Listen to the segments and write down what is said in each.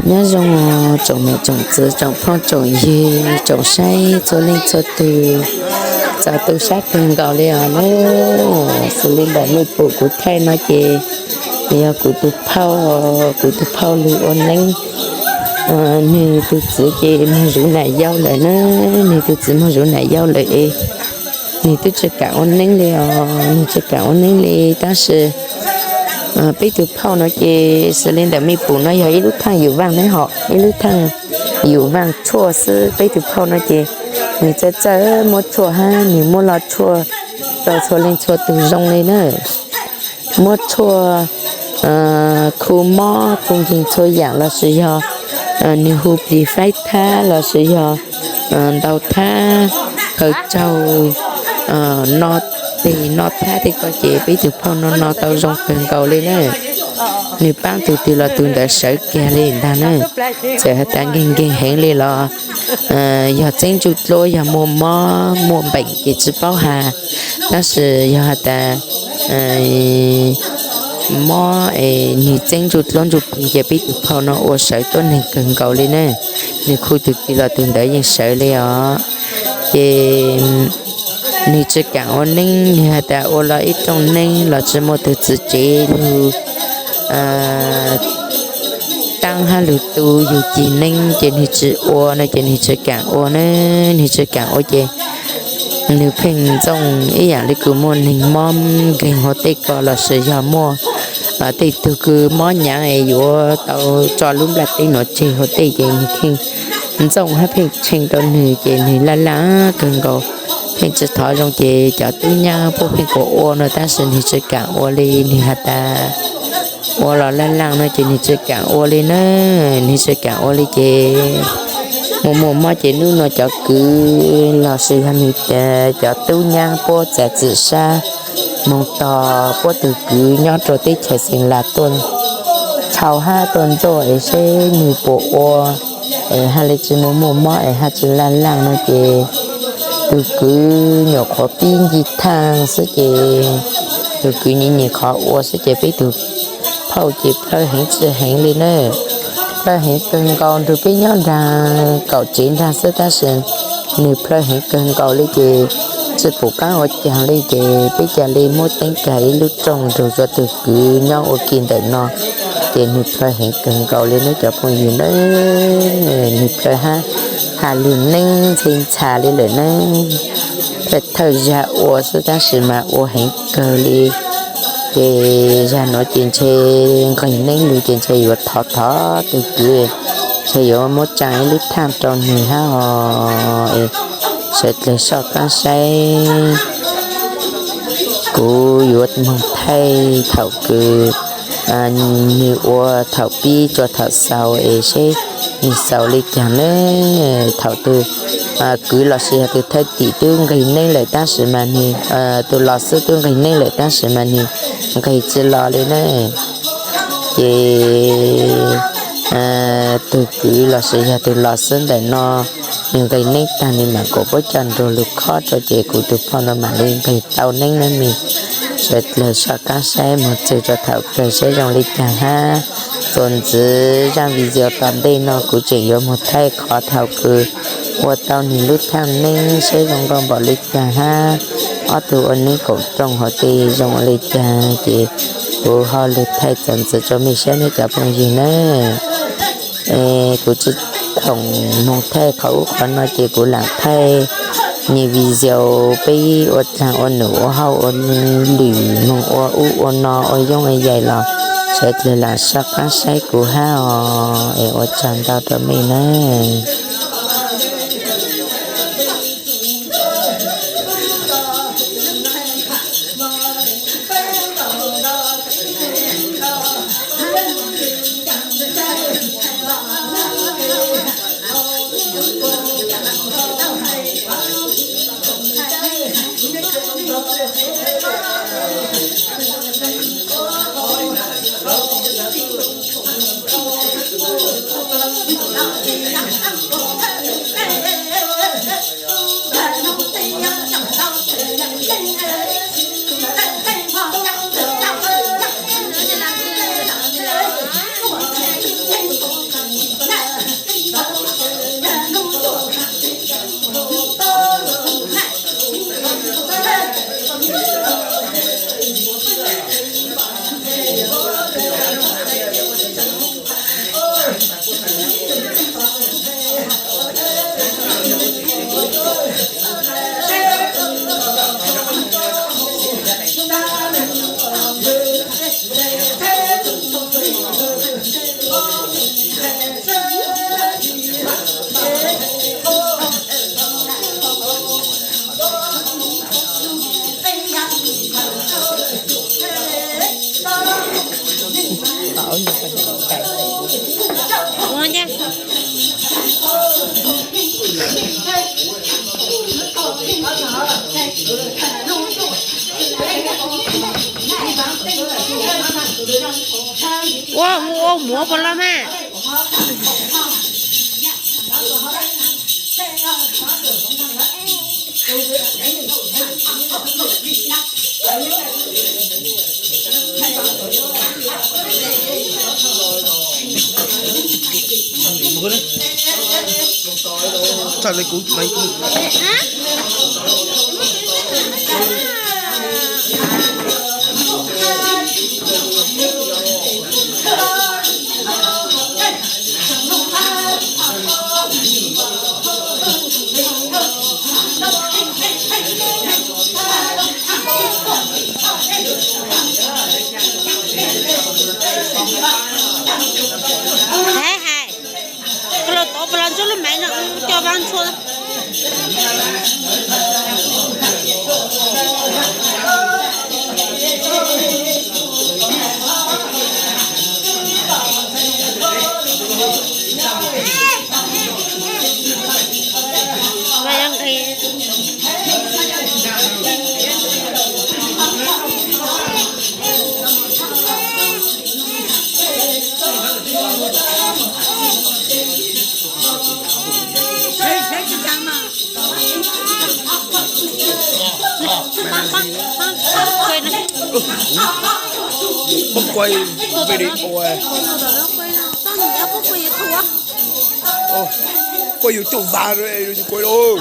Nyob zoo tsoom niam tsoom txiv tsoom phooj tsoom ywg tsoom saib txhua leej txhua tus, txaus tu sab kawg nkaus li os na. Xws li ntawm nej pum kuv thaij no ces yog kuv tus phauj, kuv tus phauj lug ua neeb. Nws tus txiv ces moog zuv nam yau lawm na, nws tus txiv moog zuv nam yau lawm es nws twb tsi kaam ua neeb li os, nws tsi kaam ua neeb li tab sis peb tug phauj no ces xws li ntawm mej pum no yog ib lub thaaj yum vaaj na, hom ib lub thaaj yum vaaj tshuaj xwb. Peb tug phauj no ces nws txawj txawj muab tshuaj hab nws muab lo tshuaj rau txhua leej txhua tug zoo li na. Muab tshuaj khu mob khu nkeeg txhua yaam lossis yog nws hu plig faib thab lossis yog ntau thab, khaws tsaug, no teg no thab tej ko ces peb tug phauj no no tau zoo kawg nkaus li na. Nws paab tug twg los tug ntawd sawv kiag li ntag na. Txawm has tas nkeeg nkeeg heev li los yog txeeb ntsuj dluab yog muaj mob muaj npeem ces tsi paub has, tab sis yog has tas mob es nwg txeeb ntsuj dluab ntsuj plig ces peb tug phauj no ua sawv tuab neeg kawg nkaus li na. Nwg khu tug twg los tug ntawd yeej sawv li os. Ces nwg tsi kaam ua neeb, nwg has tas ua los ib rooj neeb los tsi muaj tug txwv tsev lug taab hab lug tu yug cig neeb ces nwg tsi ua no ces nwg tsi kaam ua na. Nwg tsi kaam ua ces nwg pheej ntxooj ib yaam li kws muaj neeg mob nkeeg huv tej ko lossis yog muaj tej tug kws mob nyaav es yuav tau tso lub nplaj teb nuav tseg huv tej ces nwg pheej ntxooj hab pheej tshee rau nwg ces nwg laj laj kawg nkaus, pheej tsi thov zoo ces cov tub nyab puab pheej kuas ua no tab sis nwg tsi kaam ua li. Nwg has tas ua los laj laj no ces nwg tsi kaam ua li na. Nwg tsi kaam ua li ces muaj muaj mob ces nub nua cov kwv lossis yog nwg cov tub nyab puab txav txim sab moog tog puab tug kwv nyob rua teb chaws Xeem Las tuaj tshau hab tuaj ntxuaj es seb nwg puas ua es hab li tsi muaj muaj mob es hab tsi laj laj no ces tug kwv nyuam qhuav pib ncig thaaj xwb ces tug kwv nyim nyim qhov ua xwb ces peb tug phauj ces plhaw heev tsi heev li na. Plhaw heev kawg nkaus, nrug peb nyob nraag kaum tsev nraag xwb tab sis nwg plhaw heev kawg nkaus li ces tsi pum qaab ua caag li ces peb ca li muab teeb kag ib lub rooj nrug rua tug kwv nyob ua ke ntawm no ces nwg plhaw heev kawg nkaus li nawb cov phooj ywg nawb. Nwg plhaw hab has lug neeb ntxhi ntxha li lawm nawb. Thawj thawj zag ua xwb tab sis mas ua heev kawg li ces zag nuav ces ntshe nqeg neeb lug ces ntshe yuav thov thov tug kwv, ntshe yuav muab tsaa ib lub thaaj rau nwg hab os. Sawv dlawg soj qaab saib, kuv yuav moog thaij thaum kws nwg ua thaum pib rua thaum xaus es seb nwg xaus li caag nawb. Thaum tug kwv lossis yog tug thawj tim tub nqeg neeb lawm tab sis mas nwg, tug los xwb tub nqeg neeb lawm tab sis mas nwg nqeg tsi los li na. Ces tug kwv lossis yog tug los xwb ntawm no nwg nqeg neeb taag nwg maam kuas puab coj nrug lug khob rua ces kuv tug phauj no maam li nqeg tau neeb nawb mej. Sawv dlawg soj qaab saib moog txug rua thaum kawg seb zoo li caag hab. Txuas ntxiv zaaj video tom ntej no kuv tseem yuav moog thaij qhov thaum kws ua tau nwg lub thaaj neeb seb zoo nkauj npaum li caag hab. Ob tug ua neeb kaum rooj hov tej zoo ua li caag ces kuv ho lug thaij txuas ntxiv rua mej saib nawb cov phooj ywg nawb. Es kuv tsi khoom moog thaij qhov ub qhov no ces kuv lam thaij nyem video peb ua dlaag ua num ua hauj ua lwm moog ua ub ua no ua yooj ua yaim los sawv dlawg lam soj qaab saib kuv hab os. Es ua tsaug ntau rua mej nawb. Ua ntej. Ua, ua muab puas loj mas. Txhaj li kuv, Hais, hais, koj los tod puas los ntsuab lub maiv no, coj vaab ntsuab. Pab quay video. Quay YouTube vas, quay lauj.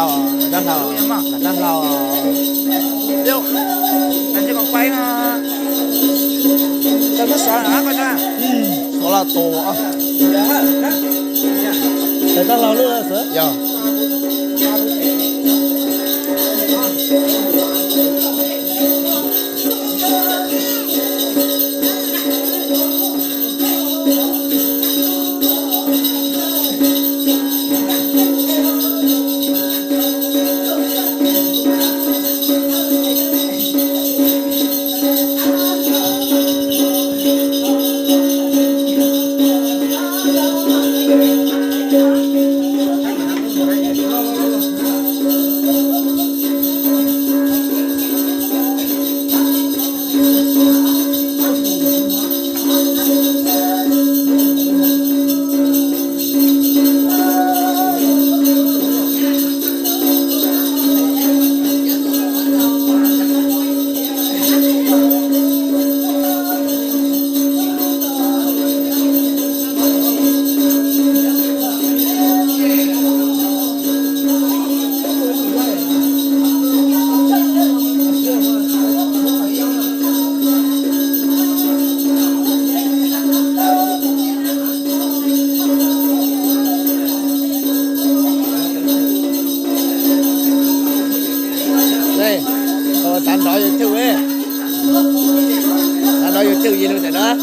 Dab Laug, Dab Laug. Tau muab xov, xov los tus. Dab Laug lub xov. Yog. Xav nrov YouTube, xav nrov YouTube li ntawm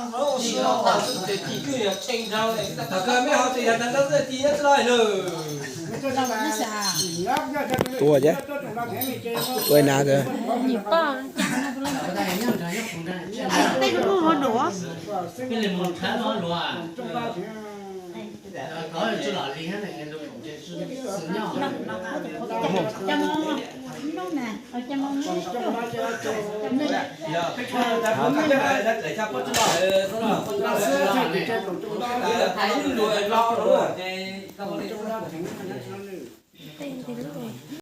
no. Tua ces, tua na.